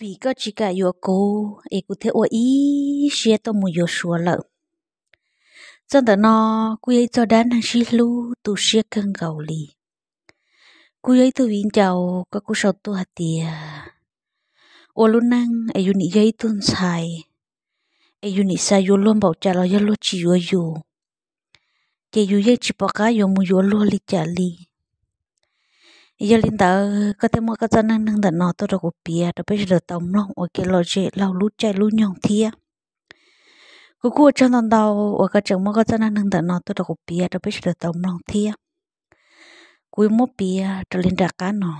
vim koj tsis kam yuav kuv es kuv thiaj ua ib siab tuaj mus yuav Suav lawm. Txoj ntawm no kuj yog ib txoj dab neeg sib hlub tu siab kawg nkaus li. Kuj yog ib tug viv ncaus koj kuj sau tuaj hais tias ua lub neej es yus nim yog ib tug ntxhais, es yus nim xav yuav luag npaum cas los yog luag tsis yuav yus, ces yus yeej tsis pom qab yuav mus yuav luag li cas li. Yog li ntawd koj thiaj muab koj txoj neej neeg ntawm no tuaj rau kuv piav rau peb sawv daws tau mloog ua kev lom zem laug lub caij lub nyoog thiab. Kuv kuj ua tsaug ntau ntau uas koj tseem muab koj txoj neej neeg ntawm no tuaj rau kuv piav rau peb sawv daws tau mloog thiab. Kuv yuav muab piav raws li nram qab no.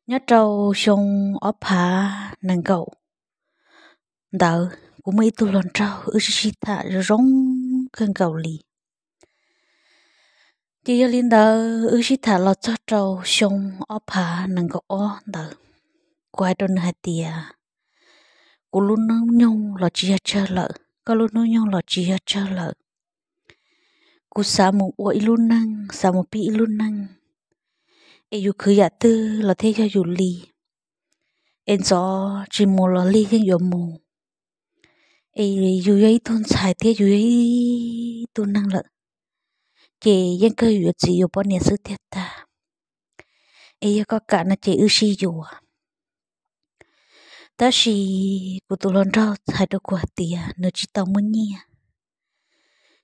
Nyob rau xyoo ob phav nees nkaum ntawd, kuv muaj ib tug hluas nraug wb sib sib tham zoo zoo kawg nkaus li. Ces yog li ntawd wb sib tham los txog rau xyoo ob phav nees nkaum ob ntawd, kuv hais rau nws hais tias, kuv lub hnub nyoog los tsis yog tsawg lawm, koj lub hnub nyoog los tsis yog tsawg lawm. Kuv xav mus ua ib lub neej, xav mus pib ib lub neej, es yus khwv yam twg los thiaj yog yus li, es ntxov tsis mus los lig yeej yuav mus, es yus yog ib tug ntxhais thiab yus yog ib tug neeg lawm, ces yeej kawg yuav txiv yuav poj niam xwb tiag tag. Es yog koj kam no ces wb sib yuav. Tab sis kuv tus hluas nraug hais rau kuv hais tias nws tsis tau muaj nyiaj.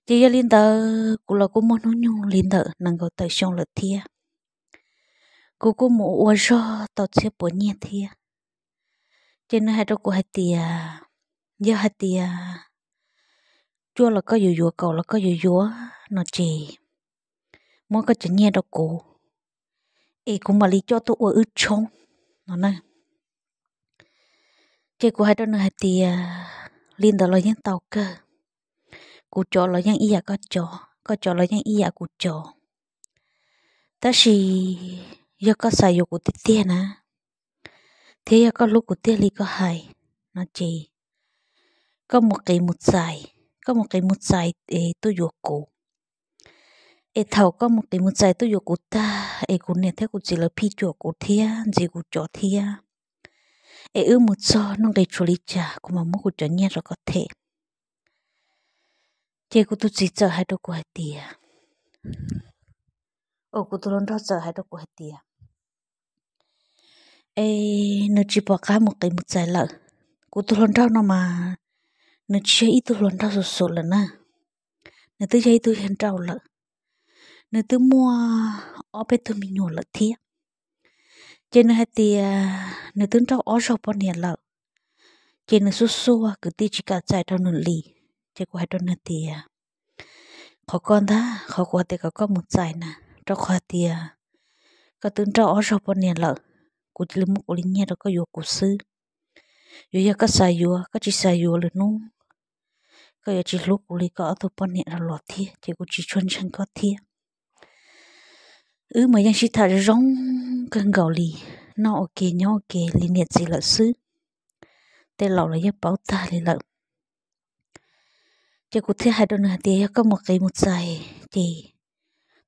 Ces yog li ntawd kuv los kuj muaj hnub nyoog li ntawm nees nkaum tawm xyoo lawm thiab. Kuv kuj mus ua zog tau txhiab puas nyiaj thiab. Ces nws hais rau kuv hais tias, yog hais tias cuaj los koj yuav yuav, kaum los koj yuav yuav no ces muab koj cov nyiaj rau kuv, es kuv mam li coj tuaj ua wb tshoob no na. Ces kuv hais rau nws hais tias, li ntawd los yeej tau kawg, kuv cov los yeej ib yam koj cov, koj cov los yeej ib yam kuv cov. Tab sis yog koj xav yuav kuv tiag tiag na, thiab yog koj hlub kuv tiag li koj hais no ces koj mus qiv mus txais, koj mus qiv mus txais es tuaj yuav kuv. Es thaum koj mus qiv mus txais tuaj yuav kuv tag es kuv niam thiab kuv txiv lawv phij cuam kuv thiab ntxiv kuv cov thiab, es wb mus txog nuj nqis tshuav li cas kuv mam muab kuv cov nyiaj rau koj them. Ces kuv tus txiv txawm hais rau kuv hais tias, kuv tus hluas nraug txawm hais rau kuv hais tias, es nws tsis pom qab mus qiv mus txais lawm. Kuv tus hluas nraug no mas nws tsis yog ib tug hluas nraug xum xum lawm na, nws twb yog ib tug yawg nrauj lawm, nws twb muaj ob peb tug me nyuam lawm thiab. Ces nws hais tias nws twb nrauj ob zaug poj niam lawm, ces nws xuaj xuaj kwv tij tsis kam txais rau nws li. Ces kuv hais rau nws tias, qhov koj ntag, qhov kuv hais tias kom koj mus txais na, rau qhov hais tias koj twb nrauj ob zaug poj niam lawm, kuv cia li muab kuv li nyiaj rau koj yuav kuv xwb. Yuav yog koj xav yuav, koj tsis xav yuav lwm hnub koj yuav tsis hlub kuv li koj ob tug poj niam los thiab ces kuv tsis tshua ntseeg koj thiab. Wb mas yeej sib tham zoo zoo kawg nkaus li, noj ua ke nyob ua ke li niam txiv lawm xwb, tej laus los yeej paub tag li lawm. Ces kuv thiaj hais rau nws hais tias yog koj mus qiv mus txais ces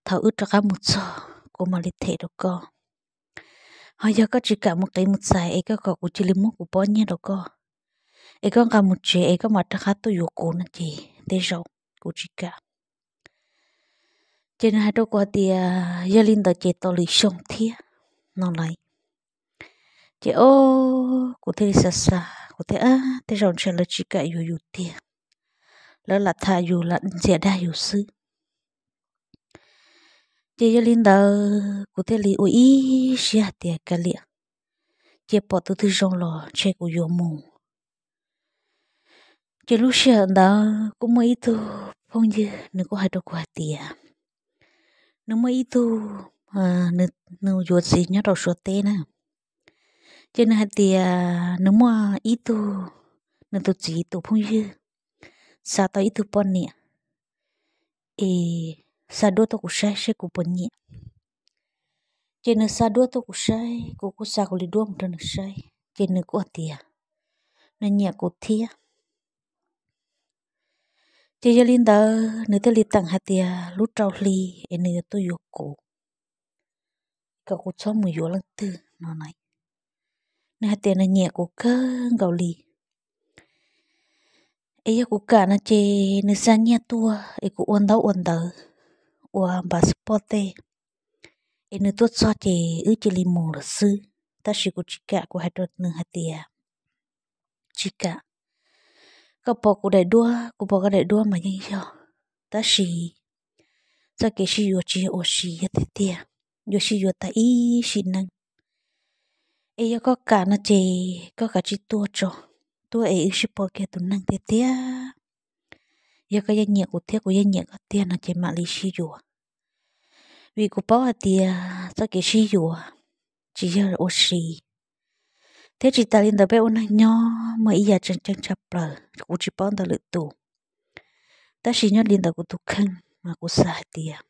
thaum wb rov qab mus txog kuv mam li them rau koj. Ho yog koj tsis kam mus qiv mus txais es koj kom kuv cia li muab kuv pob nyiaj rau koj, es koj nqa mus tsev es koj mam rov qab tuaj yuav kuv no ces tej zaum kuv tsis kam. Ces nws hais rau kuv hais tias yog li ntawd ces tos lwm xyoo thiab no lauj. Ces o, kuv thiaj li xav xav, kuv thiaj, tej zaum ntshe lawv tsis kam yuav yus tiag, lawv lam tham yus lam ntxias dag yus xwb. Ces yog li ntawd kuv thiaj li ua ib siab hais tias kav liam, cia pom tus twg zoo los ntshe kuv yuav mus. Ces lub sij hawm ntawd kuj muaj ib tug phooj ywg nws kuj hais rau kuv hais tias nws muaj ib tug, nws yuav txiv nyob rau Suav teb na. Ces nws hais tias nws muaj ib tug, nws tus txiv tus phooj ywg xa tau ib tug poj niam, es xa duab tuaj kuv saib seb kuv puas nyiam. Ces nws xa duab tuaj kuv saib, kuv kuj xa kuv li duab mus rau nws saib, ces nws kuj hais tias nws nyiam kuv thiab. Ces yog li ntawd nws thiaj li teem hais tias lub rau hli es nws yuav tuaj yuav kuv, kom kuv txhob mus yuav leej twg no na. Nws hais tias nws nyiam kuv kawg nkaus li. Es yog kuv kam no ces nws xa nyiaj tuaj es kuv ua ntaub ua ntawv, ua npav xwb poj tej, es nws tuaj txog ces wb cia li mus lawm xwb. Tab sis kuv tsis kam, kuv hais rau nws hais tias, tsis kam. Koj pom kuv daim duab, kuv pom koj daim duab mas yeej yog, tab sis txoj kev sib yuav tsis yog ua si, yog tiag tiag yuav sib yuav tas ib sim neej. Es yog koj kam no ces koj kav tsij tuaj tso, tuaj es wb sib pom kiag tus neeg tiag tiag. Yog koj yeej nyiam kuv thiab kuv yeej nyiam koj tiag no ces mam li sib yuav. Vim kuv paub hais tias txoj kev sib yuav tsis yog ua si, thiab tsis tas li ntawd peb ua neeg nyob muaj ib yam tseem ceeb tshaj plaws kuv tsis paub ntawm lwm tus. Tab sis nyob li ntawm kuv tus kheej mas kuv xav hais tias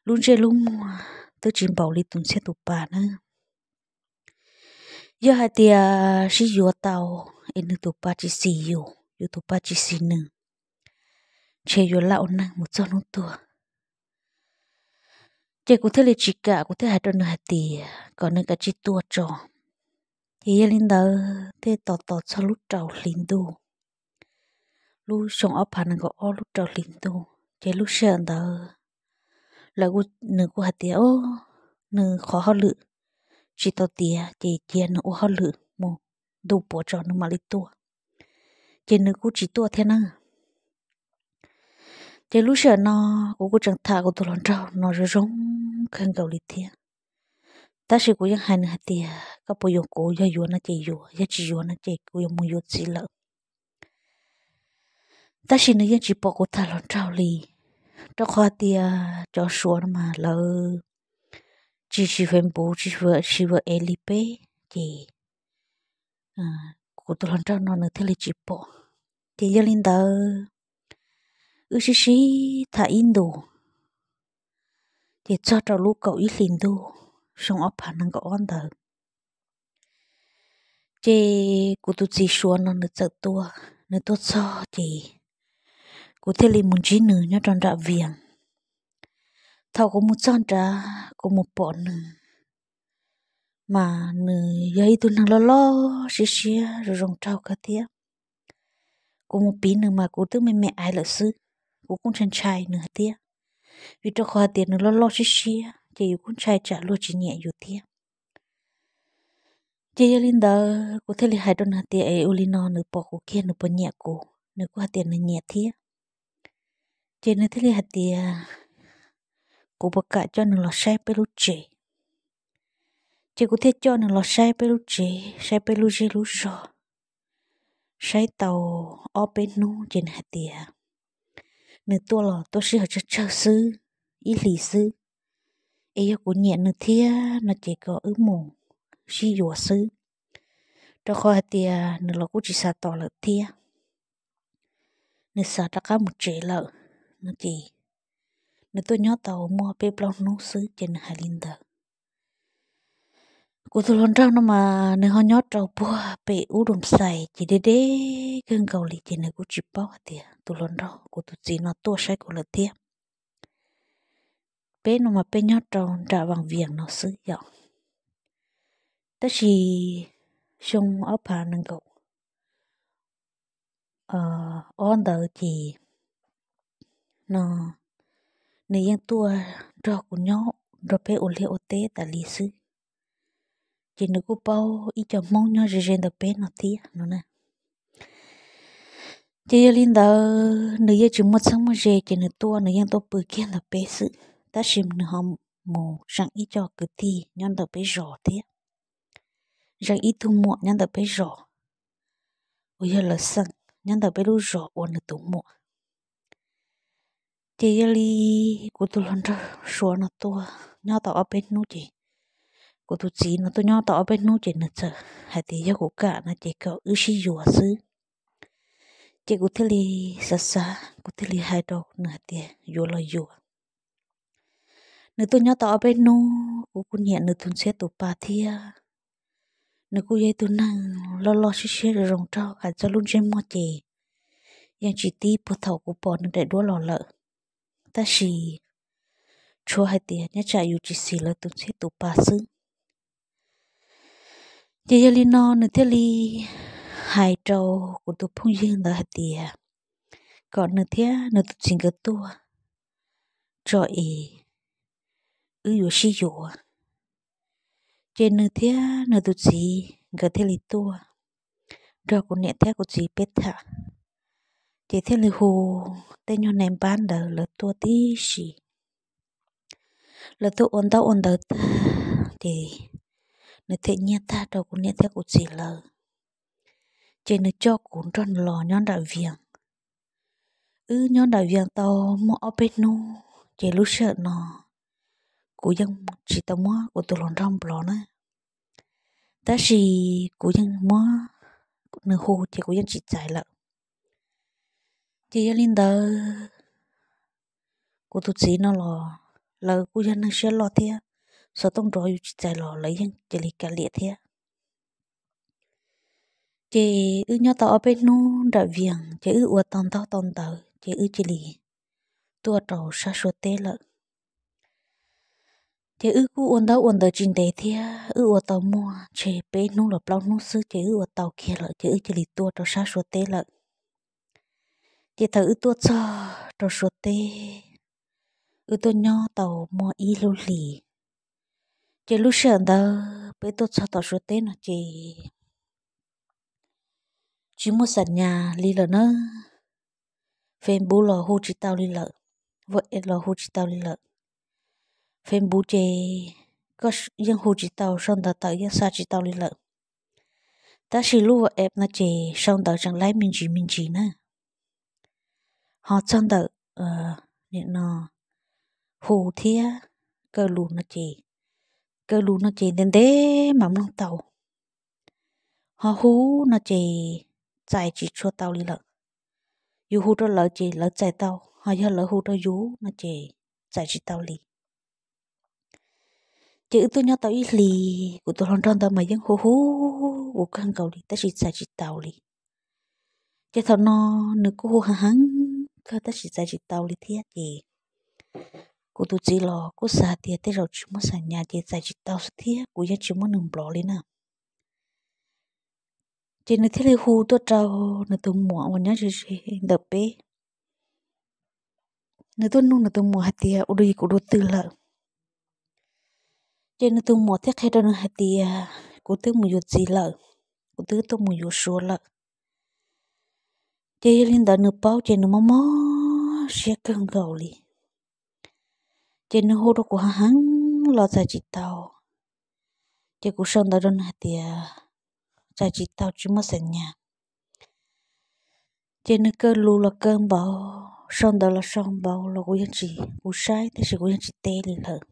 lub ntsej lub muag twb tsis npaum li tus ntxhiab tus pa na. Yog hais tias sib yuav tau es nws tus pa tsis xis yus, yus tus pa tsis xis nws, ntshe yuav laj ua neeg mus txog hnub tuag. Ces kuv thiaj li tsis kam, kuv thiaj hais rau nws hais tias kom nws kav tsij tuaj tso. Ces yog li ntawd thiaj tos tos txog lub rau hli ntuj, lub xyoo ob phav nees nkaum ob lub rau hli ntuj, ces lub sij hawm ntawd lawv, nws kuj hais tias o, nws qhov hauj lwm tsis tau tiav ces cia nws ua hauj lwm mus ntu puav tso nws mam li tuaj. Ces nws kuj tsis tuaj thiab na. Ces lub sij hawm no kuv kuj tseem tham kuv tus hluas nraug no zoo zoo kawg nkaus li thiab. Tab sis kuv yeej hais nws hais tias koj puas yuav kuv, yog yuav no ces yuav, yog tsis yuav no ces kuv yuav mus yuav txiv lawm. Tab sis nws yeej tsis pom kuv tham hluas nraug li, rau qhov tias cov Suav no mas lawv tsis siv Facebook, tsis siv WhatsApp li peb, ces kuv tus hluas nraug no nws thiaj li tsis pom. Ces yog li ntawd wb sib sib tham ib ntus, ces txog rau lub kaum ib hlis ntuj xyoo ob phav nees nkaum ob ntawd, ces kuv tus txiv Suav no nws txawm tuaj, nws tuaj txog ces kuv thiaj li mus ntsib nws nyob rau nram Vias. Thaum kuv mus txog nrad kuv mus pom nws, mas nws yog ib tug neeg loj loj siab siab zoo zoo nraug kawg thiab. Kuv mus piv nws mas kuv twb me me aiv lawm xwb, kuv kuj ntshai ntshai nws hais tias, vim rau qhov hais tias nws loj loj siab siab ces yus kuj ntshai tsam luag tsis nyiam yus thiab. Ces yog li ntawd kuv thiaj li hais rau nws hais tias es ua li no nws pom kuv kiag nws puas nyiam kuv, nws kuj hais tias nws nyiam thiab. Ces nws thiaj li hais tias kuv puas kam coj nws los saib peb lub tsev. Ces kuv thiaj coj nws los saib peb lub tsev, saib peb lub zej lub zog, saib tau ob peb hnub ces nws hais tias nws tuaj los tuaj sij hawm tsawg tsawg xwb, ib hlis xwb, es yog kuv nyiam nws thiab no ces kom wb mus sib yuav xwb, rau qhov hais tias nws los kuj tsis xav tos lawm thiab. Nws xav rov qab mus tsev lawm no ces nws tuaj nyob tau muaj peb plaub hnub xwb ces nws hais li ntawd. Kuv tus hluas nraug no mas nws ho nyob rau puag pem ub Doo Xais ces deb deb kawg nkaus li ces nws kuj tsis paub hais tias tus hluas nraug kuv tus txiv no tuaj saib kuv lawm thiab. Peb no mas peb nyob rau nram Vaj Vias no xwb yom. Tab sis xyoo ob phav nees nkaum ob ntawd ces no nws yeej tuaj nrog kuv nyob, nrog peb ua liaj ua teb tas li xwb. Ces nws kuj paub ib co Hmoob nyob ze ze ntawm peb no thiab no na. Ces yog li ntawd nws yeej tsis muaj txheeb muaj ze ces nws tuaj nws yeej tuaj pw kiag ntawm peb xwb, tab sis nws ho mus zeem ib co kwv tij nyob ntawm peb zos thiab, zeem ib tug muam nyob ntawm peb zos uas yog lawv xeem nyob ntawm peb lub zos ua nws tus muam. Ces yog li kuv tus hluas nraug Suav no tuaj nyob tau ob peb hnub ces, kuv tus txiv no tuaj nyob tau ob peb hnub ces nws txawm hais tias yog kuv kam no ces kom wb sib yuav xwb. Ces kuv thiaj li xav xav, kuv thiaj li hais rau nws hais tias yuav los yuav. Nws tuaj nyob tau ob peb hnub, kuv kuj nyiam nws tus ntxhiab tus pa thiab. Nws kuj yog ib tug neeg loj loj siab siab zoo zoo nraug, hais txog lub ntsej muag ces yeej tsis tib puag thaum kuv pom nws daim duab los lawm. Tab sis tshuav hais tias nyob tsam yus tsis xis lawv tus ntxhiab tus pa xwb. Ces yog li no nws thiaj li hais rau kuv tus phooj ywg ntawd hais tias kom nws thiab nws tus txiv nkawd tuaj tso es wb yuav sib yuav. Ces nws thiab nws tus txiv nkawd thiaj li tuaj nrog kuv niam thiab kuv txiv peb tham. Ces thiaj li hu tej nyuag nais npab ntawd lawv tuaj tib si. Lawv tuaj ua ntaub ua ntawv tag ces nws them nyiaj tag rau kuv niam thiab kuv txiv lawv, ces nws coj kuv nrog nws los nyob nram Vias. Wb nyob nram Vias tau muaj ob peb hnub ces lub sij hawm no kuv yeej tsis tau muab kuv tus hluas nraug nplov na, tab sis kuv yeej muab nws hu ces kuv yeej tsis txais lawm. Ces yog li ntawd, kuv tus txiv no los lawv kuj yog neeg siab loj thiab, xov tooj nrov yus tsis txais los lawv yeej cia li kav liam thiab. Ces wb nyob tau ob peb hnub nram Vias ces wb ua tau ntaub tau ntawv ces wb cia li tuaj rau sab Suav teb lawm. Ces wb kuj ua ntaub ua ntawv tsis ntev thiab, wb ua tau muaj ntshe peb hnub los plaub hnub xwb ces wb ua tau kiag lawm ces wb cia li tuaj rau sab Suav teb lawm. Ces thaum wb tuaj txog rau Suav teb, wb tuaj nyob tau muaj ib lub hlis, ces lub sij hawm ntawd peb tuaj txog tom Suav teb no ces tsis muaj xam nyas li lawm na. Facebook los hu tsis tau li lawm, WhatsApp los hu tsis tau li lawm. Facebook ces koj yeej hu tsis tau, sau ntawv tawm yeej xa tsis tau li lawm. Tab sis lub WhatsApp no ces sau ntawv tseem laib me ntsis me ntsis na. Ho txog ntawm no hu thiab kaw lus no ces, kaw lus no ces ntev ntev mam mloog tau. Ho hu no ces txais tsis tshua tau li lawm. Yus hu rau lawv ces lawv txais tau, ho yog lawv hu rau yus no ces txais tsis tau li. Ces wb tuaj nyob tau ib hlis, kuv tus hluas nraug ntawd mas yeej hu hu kuv kawg nkaus li tab sis txais tsis tau li. Ces thaum no nws kuj hu heev heev kawg tab sis txais tsis tau li thiab ces kuv tus txiv los kuj xav tias tej zaum tsis muaj xam nyas ces txais tsis tau xwb thiab kuv yeej tsis muab nws nplov li na. Ces nws thiaj li hu tuaj rau nws tus muam uas nyob ze ze ntawm peb. Nws tuaj nug nws tus muam hais tias ua dua yig kuv dua twg lawm. Ces nws tus muam thiaj qhia rau nws hais tias kuv twb mus yuav txiv lawm, kuv twb tuaj mus yuav Suav lawm. Ces yog li ntawd nws paub ces nws mob mob siab kawg nkaus li. Ces nws hu rau kuv heev heev los txais tsis tau. Ces kuv sau ntawv rau nws hais tias txais tsis tau, tsis muaj xam nyas. Ces nws kaw lus los kaw npaum, sau ntawv los sau npaum los kuv yeej tsis, kuv saib tab sis kuv yeej tsis teb li lawm.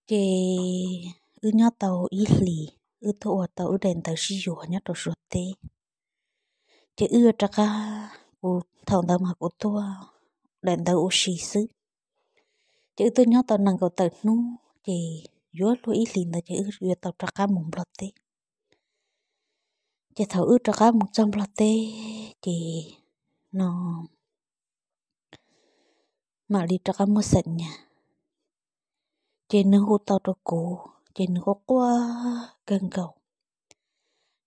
Ces wb nyob tau ib hlis, wb tuaj ua tau wb daim ntawv sib yuav nyob rau Suav teb. Ces wb yuav rov qab, kuv thaum ntawd mas kuv tuaj daim ntawv ua si xwb. Ces wb tuaj nyob tau nees nkaum tawm hnub ces yuav luag ib hlis ntawd ces wb yuav tau rov qab mus Nplog teb. Ces thaum wb rov qab mus txog Nplog teb ces no mam li rov qab muaj xam nyas. Ces nws hu tau rau kuv ces nws quaj quaj kawg nkaus.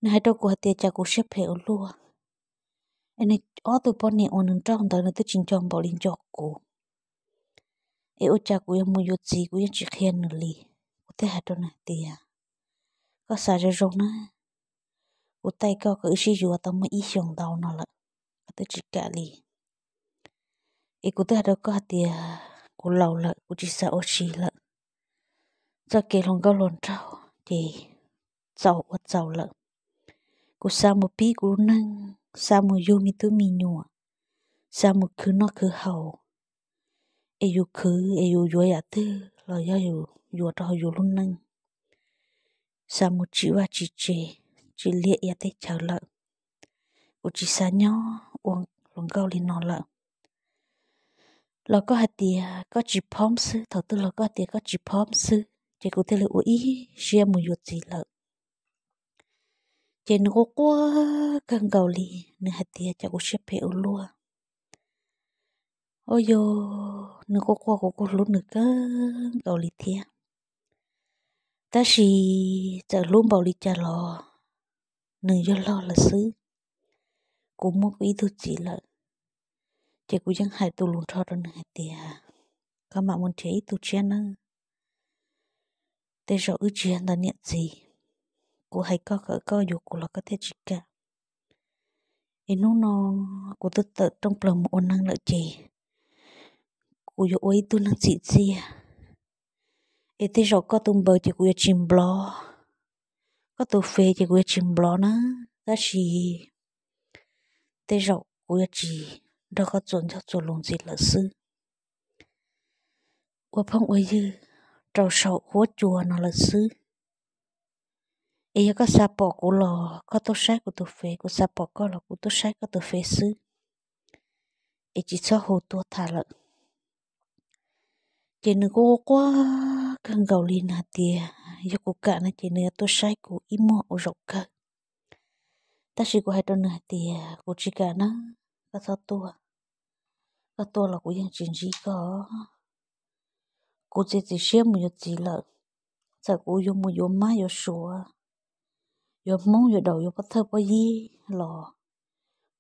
Nws hais rau kuv hais tias cas kuv siab phem ua luaj, es nws ob tug poj niam uas nws nrauj ntawd nws twb tsis nco npaum li nco kuv. Es ua cas kuv yuav mus yuav txiv kuv yeej tsis qhia nws li. Kuv thiaj hais rau nws hais tias koj xav zoo zoo na, kuv taij koj kom wb sib yuav tau muaj ib xyoos ntau no lawm, koj twb tsis kam li. Es kuv twb hais rau koj hais tias kuv laus lawm kuv tsis xav ua si lawm. Txoj kev hluas nkauj hluas nraug ces txaus ua txaus lawm. Kuv xav mus pib kuv lub neej, xav mus yug me tub me nyuam, xav mus khwv noj khwv haus. Es yus khwv es yus yuav yam twg los yog yus yuav rau hauv yus lub neej. Xav mus tsim vaj tsim tsev, tsim liaj ia teb chaws lawm. Kuv tsis xav nyob ua hluas nkauj li no lawm. Los koj hais tias koj tsis phom xwb, thaum twg los koj tias koj tsis phom xwb, ces kuv thiaj li ua ib siab mus yuav txiv lawm. Ces nws quaj quaj kawg nkaus li, nws hais tias cas kuv siab phem ua luaj. Ua yog nws quaj quaj kuv kuj hlub nws kawg nkaus li thiab. Tab sis txawm hlub npaum li cas los nws yog log lawm xwb. Kuv muaj kuv ib tug txiv lawm, ces kuv yeej hais tus lus nrho rau nws hais tias, koj mam mus nrhiav ib tug tshiab nawb. Tej zaum wb tsis yog ntawm niam txiv. Kuv hais koj kom koj yuav kuv los koj thiaj tsis kam. Es hnub no kuv twb tawm rooj plaws mus ua neeg lawm ces kuv yuav ua ib tug neeg txim txiaj. Es tej zaum koj tus npaws ces kuv yuav tsis nplov, koj tus fej ces kuv yuav tsis nplov na, tab sis tej zaum kuv yuav tsis nrog koj txuas ncauj txuas lus ntxiv lawm xwb. Ua phooj ua ywg rau saum huab cua no lawm xwb. Es yog koj xav pom kuv los koj tuaj saib kuv tus fej, kuv xav pom koj los kuv tuaj saib koj tus fej xwb, es tsis txhob hu tuaj tham lawm. Ces nws kuj quaj quaj kawg nkaus li, nws hais tias yog kuv kam no ces nws yuav tuaj saib kuv ib muag ua zaum kawg. Tab sis kuv hais rau nws hais tias kuv tsis kam na, koj txhob tuaj. Koj tuaj los kuv yeej tsis ntsib koj. Kuv txiav txim siab mus yuav txiv lawm, txawm kuv yuav mus yuav mab yuav suav, yuav hmoob yuav daus yuav pov thawj pov yig los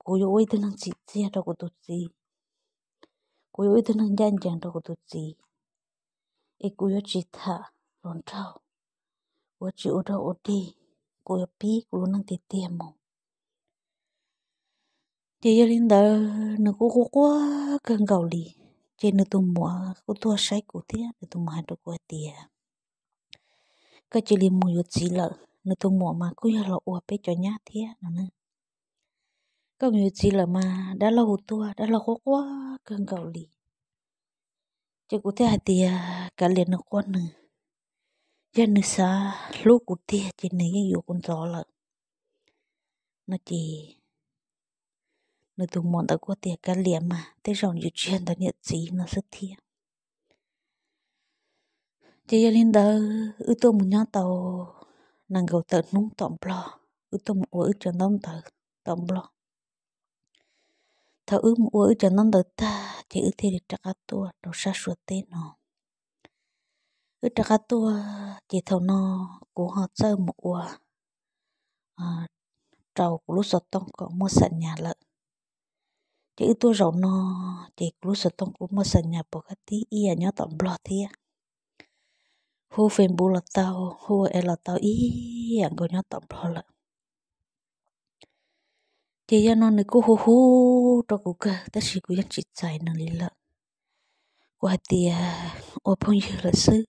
kuv yuav ua ib tug neeg txim txiaj rau kuv tus txiv. Kuv yuav ua ib tug neeg ncaj ncees rau kuv tus txiv, es kuv yuav tsis tham hluas nraug, kuv yuav tsis ua rog ua dig, kuv yuav pib kuv lub neej tiag tiag mus. Ces yog li ntawd nws kuj quaj quaj kawg nkaus li. Ces nws tus muam kuj tuaj saib kuv thiab nws tus muam hais rau kuv hais tias, koj cia li mus yuav txiv lawm, nws tus muam mas kuj yog los ua peb cov nyab thiab no na. Koj mus yuav txiv lawm mas dab laug hu tuaj, dab laug quaj quaj kawg nkaus li. Ces kuv thiaj hais tias kav liam nws quaj nws, yog nws xav hlub kuv tiag ces nws yeej yuav kuv ntxov lawm no. Ces nws tus muam ntawd kuj tias kav liam mas tej zaum yus tsis yog ntawm niam txiv no xwb thiab. Ces yog li ntawd wb tuaj mus nyob tau nees nkaum tawm hnub tom Nplog, wb tuaj mus ua wb cov ntaub ntawv tom Nplog. Thaum wb mus ua wb cov ntaub ntawv tag ces wb thiaj li rov qab tuaj rau sab Suav teb no. Wb rov qab tuaj ces thaum no kuv ho txawj mus ua rau kuv lub xov tooj kom muaj xam nyas lawm. Ces wb tuaj zaum no ces kuv lub xov tooj kuj muaj xam nyas pom kab tib ib yam nyob tom Nplog thiab. Hu Facebook los tau, hu WhatsApp los tau ib yam nkaus nyob tom Nplog lawm. Ces yog no nws kuj hu hu rau kuv kawg tab sis kuv yeej tsis txais nws li lawm. Kuv hais tias ua phooj ywg lawm xwb,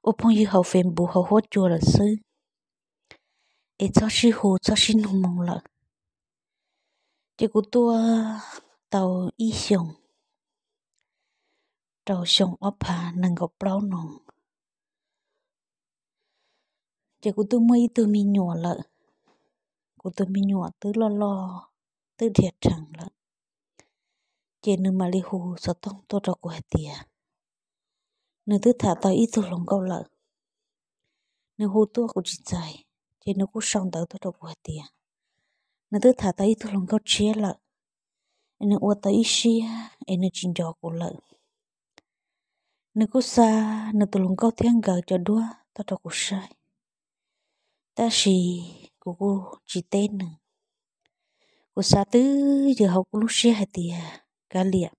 ua phooj ywg hauv Facebook hauv huab cua lawm xwb, es txhob sib hu txhob sib nug moo lawm. Ces kuv tuaj tau ib xyoos, rau xyoo ob phav nees nkaum plaub no, ces kuv twb muaj ib tug me nyuam lawm. Kuv tus me nyuam twb loj loj, twb dhia rhees lawm. Ces nws mam li hu xov tooj tuaj rau kuv hais tias nws twb tham tau ib tug hluas nkauj lawm. Nws hu tuaj kuv tsis txais, ces nws kuj sau ntawv tuaj rau kuv hais tias nws twb tham tau ib tug hluas nkauj tshiab lawm, es nws ua tau ib siab es nws tsis nco kuv lawm. Nws kuj xa nws tus hluas nkauj thiab nkawd cov duab tuaj rau kuv saib, tab sis kuv kuj tsis teb nws. Kuv xav twb ywm hauv kuv lub siab hais tias kav liam,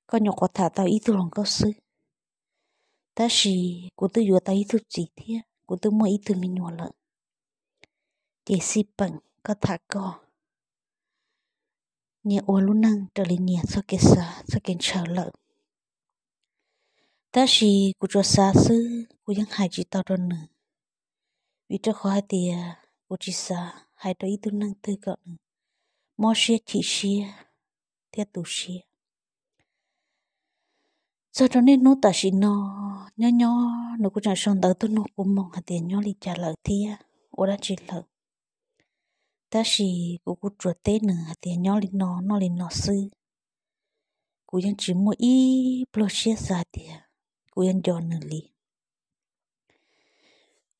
koj nyuam qhuav tham tau ib tug hluas nkauj xwb, tab sis kuv twb yuav tau ib tug txiv thiab kuv twb muaj ib tug me nyuam lawm. Ces xij peem koj tham koj, nyias ua lub neej raws li nyias txoj kev xav txoj kev ntshaw lawm. Tab sis kuv tsuas xav xwb, kuv yeej hais tsis tau rau nws, vim rau qhov hais tias kuv tsis xav hais rau ib tug neeg twg kom nws mob siab chim siab thiab tu siab. Txog rau niaj hnub tam sim no, nyob nyob nws kuj tseem sau ntawv tuaj nug kuv moo hais tias nyob li cas lawm thiab ua dab tsi lawm. Tab sis kuv kuj tsuas teb nws hais tias nyob li no noj li no xwb. Kuv yeej tsis muaj ib pluag siab xav hais tias kuv yuav nco nws li,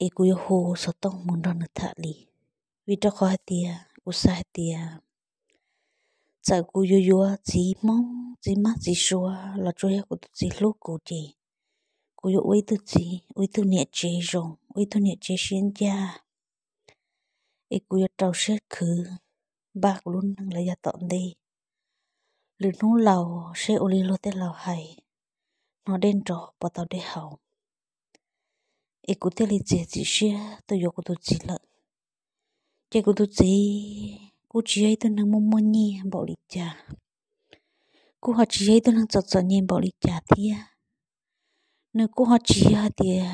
es kuv yuav hu xov tooj mus nrog nws tham li. Vim rau qhov hais tias kuv xav hais tias txawm kuv yuav yuav txiv hmoob txiv mab txiv suav los tsuas yog kuv tus txiv hlub kuv ces kuv yuav ua ib tug txiv, ua ib tug niam tsev zoo, ua ib tug niam tsev siab ncaj, es kuv yuav rau siab khwv npaj kuv lub neej los yog tom ntej. Lwm hnub laus seb ua li luag tej laus hais, hnov dej nrov puas tau dej haus. Es kuv thiaj li txiav txim siab tuaj yuav kuv tus txiv lawm. Ces kuv tus txiv kuj tsis yog ib tug neeg muaj muaj nyiaj npaum li cas, kuj ho tsis yog ib tug neeg txom txom nyem npaum li cas thiab. Nws kuj ho tsis yog hais tias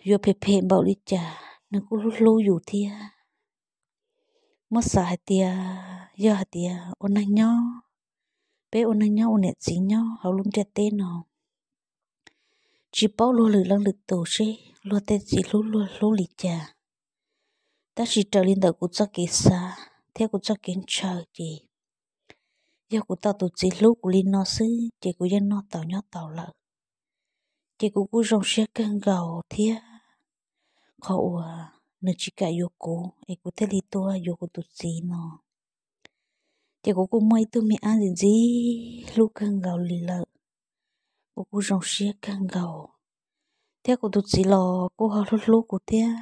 yuav phem phem npaum li cas, nws kuj hlub hlub yus thiab. Muab xav hais tias yog hais tias ua neeg nyob, peb ua neeg nyob ua niam txiv nyob hauv lub ntiaj teb no, tsis paub luag lwm leej lwm tus seb luag tej txiv hlub luag hlub li cas. Tab sis raws li ntawm kuv txoj kev xav thiab kuv txoj kev ntshaw ces yog kuv tau tus txiv hlub kuv li no xwb ces kuv yeej noj tau nyob tau lawm. Ces kuv kuj zoo siab kawg nkaus thiab qhov uas nws tsis kam yuav kuv es kuv thiaj li tuaj yuav kuv tus txiv no. Ces kuv kuj muaj ib tug me ab ntxim ntxim hlub kawg nkaus li lawm. Kuv kuj zoo siab kawg nkaus, thiab kuv tus txiv los kuj ho hlub hlub kuv thiab.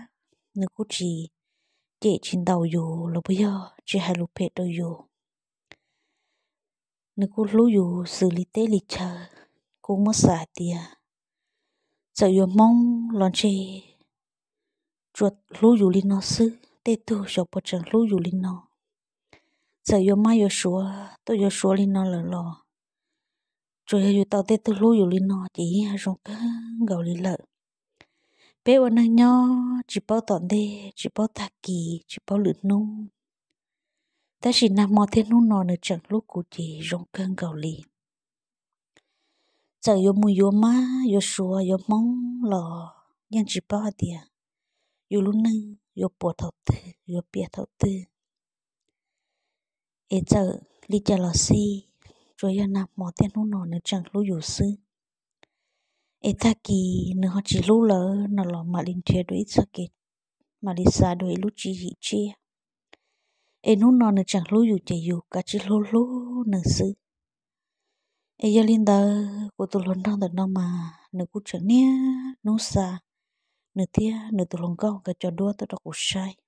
Nws kuj tsis cem tsis ntaus yus los puas yog tsis hais lus phem rau yus. Nws kuj hlub yus xws li teb li chaw. Kuv muab xav hais tias txawm yuav Hmoob los ntshe tsuas hlub yus li no xwb, tej tug xyov puas tseem hlub yus li no. Txawm yuav Mab yuav Suav tuaj yuav Suav li no lawm los tsuas yog yus tau tej tug hlub yus li no ces yeej zoo kawg nkaus li lawm. Peb ua neeg nyob tsis paub tom ntej, tsis paub tag kis, tsis paub lwm hnub, tab sis nag hmo thiab hnub no nws tseem hlub kuv ces zoo kawg nkaus li. Txawm yuav mus yuav Mab yuav Suav yuav Hmoob los yeej tsis paub hais tias yus lub neej yuav puas thaum twg yuav piam thaum twg. Es txawm li cas los xij, tsuas yog nag hmo thiab hnub no nws tseem hlub yus xwb. Es tag kis nws ho tsis hlub lawm no los mam li nrhiav dua ib txoj kev, mam li xav dua ib lub tswv yim tshiab. Es hnub no nws tseem hlub yus ces yus kav tsij hlub hlub nws xwb. Es yog li ntawd kuv tus hluas nraug ntawm no mas nws kuj tseem niaj hnub xa nws thiab nws tus hluas nkauj nkawd cov duab tuaj rau kuv saib.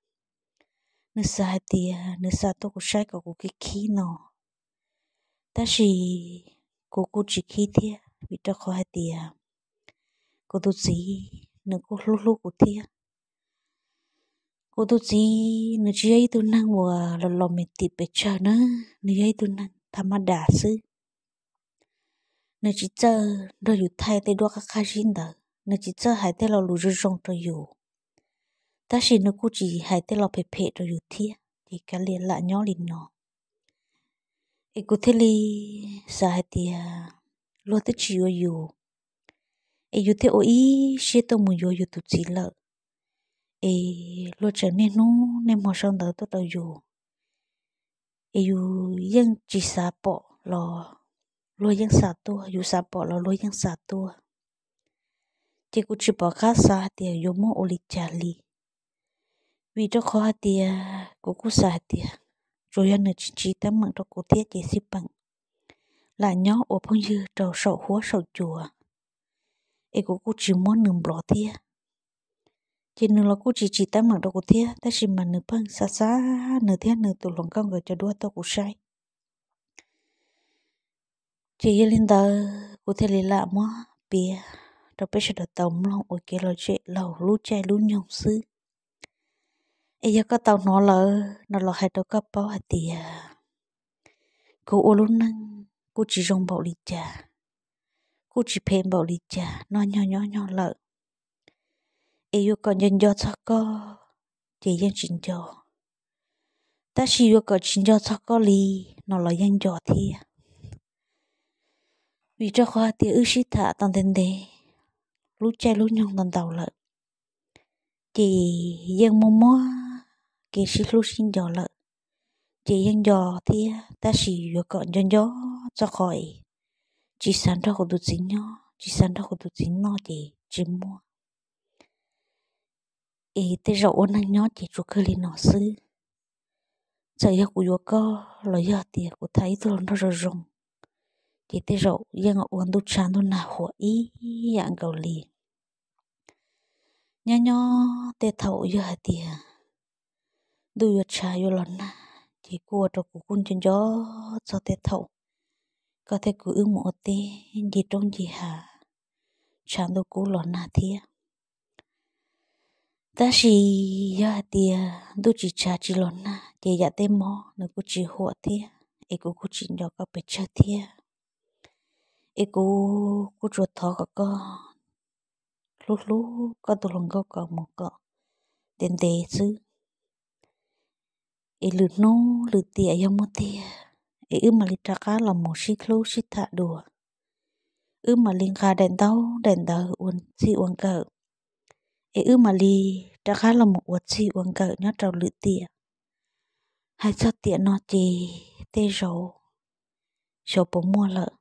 Nws xav hais tias nws xa tuaj kuv saib kom kuv khib khib no, tab sis kuv kuj tsis khib thiab vim rau qhov hais tias kuv tus txiv nws kuj hlub hlub kuv thiab. Kuv tus txiv nws tsis yog ib tug neeg uas los los me tim pes tsawg na, nws yog ib tug neeg tha mab das xwb. Nws tsis txawj nrog yus thaij tej duab qab qab zib ntawd, nws tsis txawj hais tej lo lus zoo zoo rau yus, tab sis nws kuj tsis hais tej lo phem phem rau yus thiab, ces kav liam lam nyob li no. Es kuv thiaj li xav hais tias luag twb tsis yuav yus, es yus thiaj ua ib siab tuaj mus yuav yus tus txiv lawm, es luag tseem niaj hnub niaj hmo sau ntawv tuaj rau yus, es yus yeej tsis xav pom los luag yeej xa tuaj, yus xav pom los luag yeej xa tuaj. Ces kuv tsis pom qab xav hais tias yuav muab ua li cas li, vim rau qhov hais tias kuv kuj xav hais tias tsuas yog nws tsis tsim teeb meem rau kuv thiab ces xij peem lam nyob ua phooj ywg rau saum huab saum cua, es kuv kuj tsis muab nws nplov thiab. Ces nws los kuj tsis tsim teeb meem rau kuv thiab, tab sis mas nws pheej xa xa nws thiab nws tus hluas nkauj nkawd cov duab tuaj kuv saib. Ces yog li ntawd kuv thiaj li lam muab piav rau peb sawv daws tau mloog ua kev lom zem laug lub caij lub nyoog xwb. Es yog koj tau hnov lawm no los hais rau koj paub hais tias kuv ua lub neej kuj tsis zoo npaum li cas, kuj tsis phem npaum li cas, noj nyog nyob nyog lawm. Es yuav kom nco nco txog koj ces yeej tsis nco, tab sis yuav kom tsis nco txog koj li no los yeej nco thiab. Vim rau qhov hais tias wb sib tham tau ntev ntev, lub caij lub nyoog ntau ntau lawm, ces yeej muaj muaj kev sib hlub sib nco lawm, ces yeej nco thiab, tab sis yuav kom nco nco txog qhov es tsis xav nrog kuv tus txiv nyob, tsis xav nrog kuv tus txiv noj ces tsis muaj. Es tej zaum ua neeg nyob ces tsuas kawg li no xwb. Txawm yog kuv yuav koj los yog tias kuv tham ib tug hluas nraug zoo zoo, ces tej zaum yeej ua ntuj tshav ntuj nag huam ib yam nkaus li. Nyob nyob tej thaum yog hais tias ntuj yuav tshav yuav los nag, ces kuj ua rau kuv kuj nco nco txog tej thaum koj thiab kuv wb mus ua teb ncig roob ncig hav, tshav ntuj kub los nag thiab. Tab sis yog hais tias ntuj tsis tshav tsis los nag ces yam tej mob nws kuj tsis huam thiab, es kuv kuj tsis nco koj pes tsawg thiab, es kuv kuj tsuas thov kom koj hlub hlub koj tus hluas nkauj ko mus kom ntev ntev xwb, es lwm hnub lwm tiam yog muaj tiag, es wb mam li rov qab los mus sib hlub sib tham dua, wb mam li nqa daim ntaub daim ntawv ua txij ua nkawm, es wb mam li rov qab los mus ua txij ua nkawm nyob rau lwm tiam. Hais txog tiam no ces tej zaum xyov puas muaj lawm,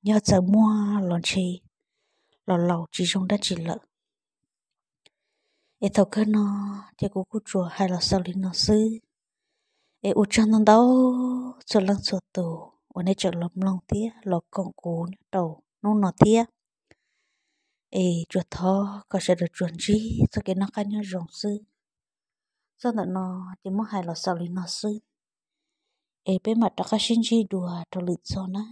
yog txawm muaj los ntshe los laus tsis zoo dab tsi lawm. Es thaum kawg no ces kuv kuj tsuas hais los xaus li no xwb. Es ua tsaug ntau ntau txhua leej txhua tus uas nej tseem los mloog thiab los koom kuv nyob rau hnub no thiab. Es tsuas thov kom sawv daws tsuas ntsib txoj kev noj qab nyob zoo xwb. Txog ntawm no ces muab hais los xaus li no xwb. Es peb mam rov qab sib ntsib dua rau lwm zaus na.